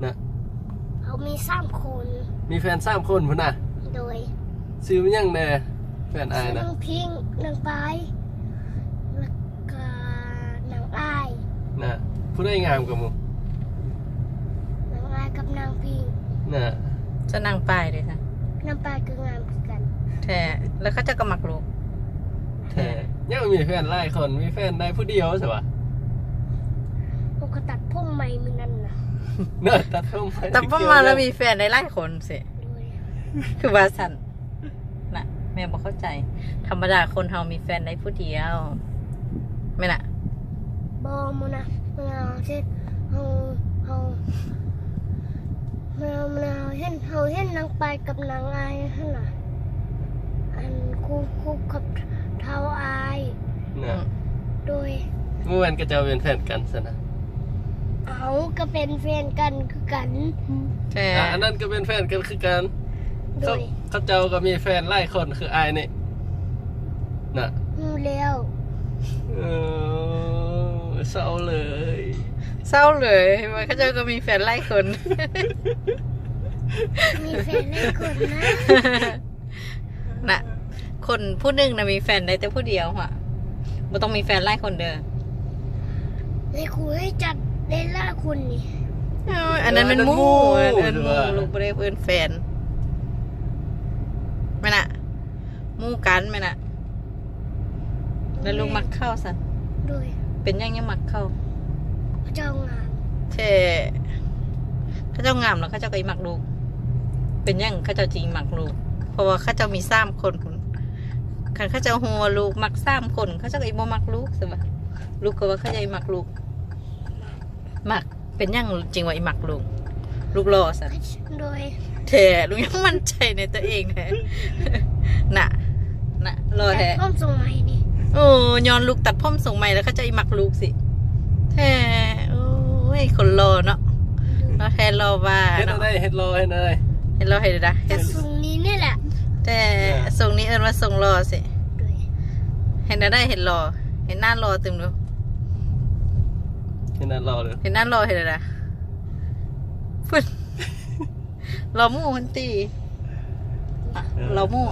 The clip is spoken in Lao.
ນະ ເຮົາມີສາມຄົນ ມີແຟນສາມຄົນພຸ້ນນະ. ໂດຍ ຊື່ມັນຫຍັງແດ່ ແຟນອ້າຍນະ? ຊື່ນ້ອງພິງ ນ້ອງປາຍ ແລ້ວກໍນ້ອງອ້າຍນະ. ຜູ້ໃດງາມກວ່າໝູ່? ນ້ອງອ້າຍກັບນ້ອງພິງນະ. ສ່ວນນ້ອງປາຍເດ້ຊະ? ນ້ອງປາຍກໍງາມຄືກັນ. ແທ້ ແລ້ວເຂົາເຈົ້າກໍມັກລູກ. ແທ້ ຍັງມີແຟນຫຼາຍຄົນ ມີແຟນໄດ້ຜູ້ດຽວຊະຫວາ? ໂອ້ ກໍຕັດຜົມໃໝ່ມື້ນັ້ນນະ. ນະ ຕັດຜົມໃໝ່ ຕັດຜົມມາແລ້ວມີແຟນໄດ້ຫຼາຍຄົນຊິ. ໂດຍ ຄືວ່າຊັ້ນນະ ແມ່ບໍ່ເຂົ້າໃຈ. ທຳມະດາຄົນເຮົາມີແຟນໄດ້ຜູ້ດຽວ ແມ່ນນະ? ບໍ່ ມື້ນະ ມື້ນະເຮັດ ເຮົາ ເຮົາ ມື້ນະ ມື້ນະເຮົາເຫັນ ເຮົາເຫັນນາງປາຍກັບນາງອາຍຫັ້ນນະ ອັນ ຄູ່ ຄູ່ກັບທ້າວອາຍນະ. ອືມ ໂດຍ ບໍ່ແມ່ນຂະເຈົ້າເປັນແຟນກັນຊັ້ນນະ? ເອົາ ກໍເປັນແຟນກັນຄືກັນ. ແທ້ ອາ ອັນນັ້ນກໍເປັນແຟນກັນຄືກັນ. ໂດຍ ເຂົາ ເຂົາເຈົ້າກໍມີແຟນຫຼາຍຄົນຄືອ້າຍນີ້ນະ. ຮູ້ແລ້ວ. ເອີ ເສົ້າເລີຍ ເສົ້າເລີຍ ວ່າເຂົາເຈົ້າກໍມີແຟນຫຼາຍຄົນ. ມີແຟນຫຼາຍຄົນນະ. ນະ ຄົນຜູ້ໜຶ່ງນະມີແຟນໄດ້ແຕ່ຜູ້ດຽວຫວາ ບໍ່ຕ້ອງມີແຟນຫຼາຍຄົນເດີ. ໃນຄູໃຫ້ຈັດໄດ້ຫຼາຍຄົນນີ້. ເອີ ອັນນັ້ນແມ່ນໝູ່ ເອີ ອັນນັ້ນໝູ່ ເອີ້ນໝູ່ ຫຼືວ່າ ລູກບໍ່ໄດ້ເອີ້ນແຟນ. ແມ່ນນະ ໝູ່ກັນແມ່ນນະ. ແລ້ວລູກມັກເຂົາຊັ້ນ? ໂດຍ ເປັນຫຍັງຍັງມັກເຂົາ? ເຂົາເຈົ້າງາມ. ແທ້ ເຂົາເຈົ້າງາມແລ້ວເຂົາເຈົ້າກໍອີມັກລູກ. ເປັນຫຍັງເຂົາເຈົ້າຈຶ່ງມັກລູກ? ເພາະວ່າເຂົາເຈົ້າມີສາມຄົນພຸ້ນ. ຄັນເຂົາເຈົ້າຮູ້ວ່າລູກມັກສາມຄົນ ເຂົາເຈົ້າກໍອີບໍ່ມັກລູກຊັ້ນຫວາ? ລູກກໍວ່າເຂົາເຈົ້າອີມັກລູກ. ມັກ ເປັນຫຍັງຈຶ່ງວ່າອີມັກລູກ? ລູກຫຼໍ່ຊັ້ນ? ໂດຍ ແທ້ ລູກຍັງໝັ້ນໃຈໃນຕົວເອງແທ້. ນະ ນະ ຫຼໍ່ແທ້. ຕັດຜົມຊົງໃໝ່ນີ້. ໂອ້ ຍ້ອນລູກຕັດຜົມຊົງໃໝ່ແລ້ວເຂົາເຈົ້າອີມັກລູກຊິ. ແທ້ ໂອ້ຍ ຄົນຫຼໍ່ເນາະ. ໂດຍ ຫຼໍ່ແທ້ຫຼໍ່ວ່າເນາະ. ເຮັດແນວໃດ ເຮັດຫຼໍ່ ເຮັດແນວໃດ? ເຮັດຫຼໍ່ ເຮັດແນວໃດ? ຕັດຊົງນີ້ ນີ້ແຫຼະ. ແຕ່ ເອີ ຊົງນີ້ເອີ້ນວ່າຊົງຫຼໍ່ຊິ. ໂດຍ ເຮັດແນວໃດ ເຮັດຫຼໍ່ ເຮັດໜ້າຫຼໍ່ຕື່ມດູ. ເຮັດໜ້າຫຼໍ່ເດີ ເຮັດໜ້າຫຼໍ່ເຮັດແນວໃດ? ພຸ້ນ ຫຼໍ່ໝູ່ພຸ້ນຕິ. ເອີ ຫຼໍ່ໝູ່.